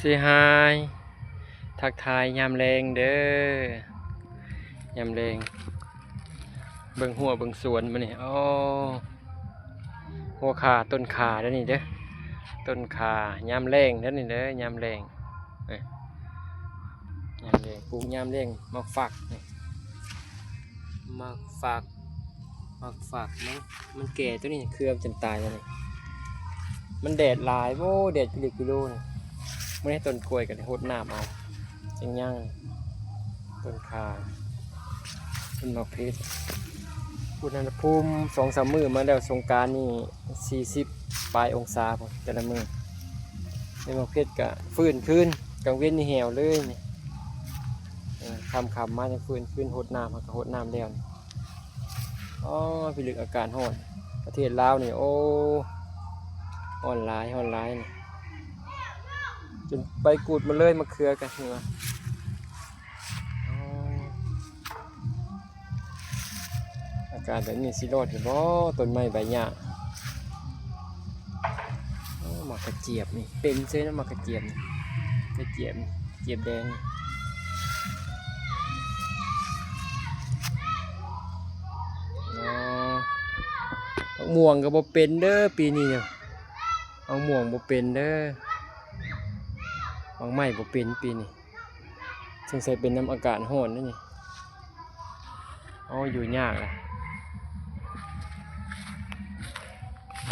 Say hi ທັກທາຍຍາມແລງເດີ້ ຍາມແລງ ເບິ່ງຮົ້ວເບິ່ງສວນມື້ນີ້. ໂອ້ ຮົ້ວຂ່າ ຕົ້ນຂ່າເດີ້ນີ້ເດີ້ ຕົ້ນຂ່າຍາມແລງເດີ້ນີ້ເດີ້ ຍາມແລງ ເອີ ຍາມແລງ ປູກຍາມແລງ ໝາກຝັກນີ້ ໝາກຝັກ ໝາກຝັກມັນ ມັນແກ່ຕົວນີ້ ເຄືອມັນຈົນຕາຍແລ້ວນີ້ ມັນແດດຫຼາຍ ໂອ້ ແດດກິໂລກິໂລນີ້ ມື້ນີ້ຕົ້ນກ້ວຍກໍໄດ້ຫົດນ້ຳເອົາ ຈັ່ງຍັງ ຕົ້ນຂ່າ ຕົ້ນໝາກເຜັດ ອຸນຫະພູມສອງສາມມື້ມາແລ້ວ ສົງການນີ້ສີ່ສິບປາຍອົງສາພຸ້ນ ແຕ່ລະມື້ ໃນໝາກເຜັດກໍຟື້ນຄືນ ກາງເວັນນີ້ແຫ້ວເລີຍນີ້ ເອີ ຄ່ຳໆມາຈັ່ງຟື້ນຄືນ ຫົດນ້ຳ ເຮົາກໍຫົດນ້ຳແລ້ວນີ້. ອໍ ພິລຶກອາກາດຮ້ອນ ປະເທດລາວນີ້ ໂອ້ ຮ້ອນຫຼາຍ ຮ້ອນຫຼາຍນີ້ ຈົນໃບກູດໝົດເລີຍ ມະເຂືອກໍເຫື່ອ. ອໍ ອາກາດແບບນີ້ຊິລອດຢູ່ບໍ່ ຕົ້ນໄມ້ໃບຫຍ້າ? ໂອ້ ໝາກກະຈຽບນີ້ ເຕັມເລີຍນະ ໝາກກະຈຽບນີ້ ກະຈຽບ ຈຽບແດງ. ອໍ ໝາກມ່ວງກໍບໍ່ເປັນເດີ້ປີນີ້ນະ ໝາກມ່ວງບໍ່ເປັນເດີ້ ໝາກໄມ້ບໍ່ເປັນປີນີ້ ສົງໄສເປັນນຳອາກາດຮ້ອນເດ້ນີ້. ໂອ້ ຢູ່ຍາກລະ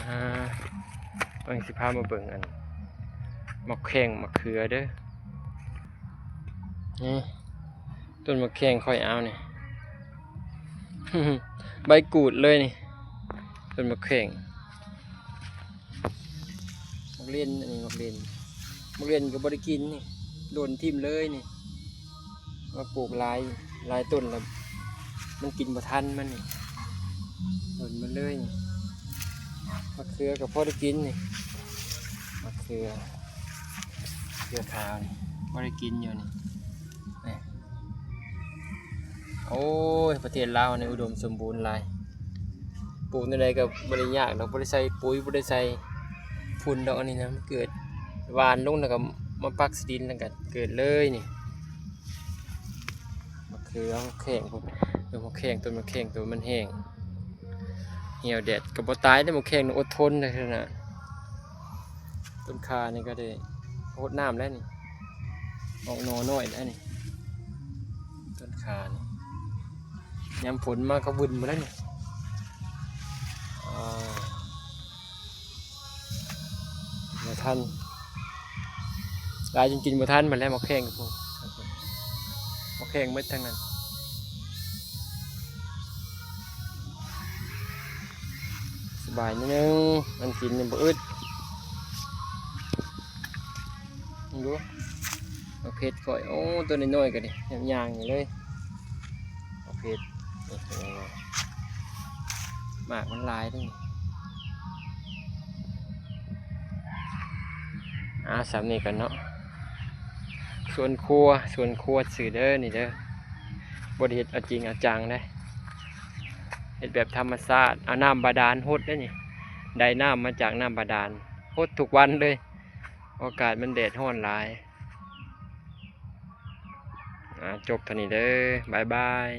ອ່າ ເບິ່ງ ຊິພາມາເບິ່ງອັນ ໝາກແຂ້ງ ໝາກເຂືອເດີ້ ນີ້ ຕົ້ນໝາກແຂ້ງຂ້ອຍເອົານີ້ ໃບກູດເລີຍນີ້ ຕົ້ນໝາກແຂ້ງ. ໝາກເລັ່ນ ອັນນີ້ໝາກເລັ່ນ ໝາກເລັ່ນກໍບໍ່ໄດ້ກິນນີ້ ຫຼົ່ນຖິ້ມເລີຍນີ້ ມາປູກຫຼາຍ ຫຼາຍຕົ້ນແລ້ວ ມັນກິນບໍ່ທັນມັນນີ້ ຫຼົ່ນໝົດເລີຍນີ້. ໝາກເຂືອກໍພໍໄດ້ກິນນີ້ ໝາກເຂືອ ເຂືອຂາວນີ້ ພໍໄດ້ກິນຢູ່ນີ້. ໂອ້ຍ ປະເທດລາວນີ້ອຸດົມສົມບູນຫຼາຍ ປູກແນວໃດກໍບໍ່ໄດ້ຍາກດອກ ບໍ່ໄດ້ໃສ່ປຸ໋ຍ ບໍ່ໄດ້ໃສ່ຝຸ່ນດອກ ອັນນີ້ນະ ມັນເກີດ ຫວ່ານລົງແລ້ວກໍມາປັກໃສ່ດິນ ແລ້ວກໍເກີດເລີຍນີ້. ໝາກເຂືອ ໝາກແຂ້ງ ເອີ ໝາກແຂ້ງ ຕົ້ນໝາກແຂ້ງ ໂຕມັນແຫ້ງ ຫ່ຽວແດດກໍບໍ່ຕາຍເດ້ ໝາກແຂ້ງນີ້ອົດທົນໄດ້ຂະໜາດ. ຕົ້ນຂ່ານີ້ກໍໄດ້ຫົດນ້ຳແລ້ວນີ້ ອອກໜໍ່ນ້ອຍແລ້ວນີ້ ຕົ້ນຂ່ານີ້ ຍາມຝົນມາກໍວຶ່ນໝົດແລ້ວນີ້. ອ່າ ບໍ່ທັນ ຫຼາຍຈົນກິນບໍ່ທັນໝົດແລ້ວ ໝາກແຂ້ງກໍພໍ ໝາກແຂ້ງໝົດທັງນັ້ນ. ສະບາຍໜ້ອຍໜຶ່ງ ມັນກິນຍັງບໍ່ອຶດ ເບິ່ງດູ ໝາກເຜັດຂ້ອຍ ໂອ້ ໂຕນ້ອຍໆກໍນີ້ ຍາງໆຢູ່ເລີຍ ໝາກເຜັດ ໝາກມັນຫຼາຍເດ້. ອ່າ ສ່ຳນີ້ກ່ອນເນາະ ສວນຄົວ ສວນຄົວຊື່ເດີນີ້ເດີ ບໍ່ໄດ້ເຮັດເອົາຈິງເອົາຈັງເດ້ ເຮັດແບບທຳມະຊາດ ເອົານ້ຳບາດານຫົດເດ້ນີ້ ໄດ້ນ້ຳມາຈາກນ້ຳບາດານ ຫົດທຸກວັນເລີຍ ອາກາດມັນແດດຮ້ອນຫຼາຍ. ອ່າ ຈົບເທົ່ານີ້ເດີ ບາຍບາຍ.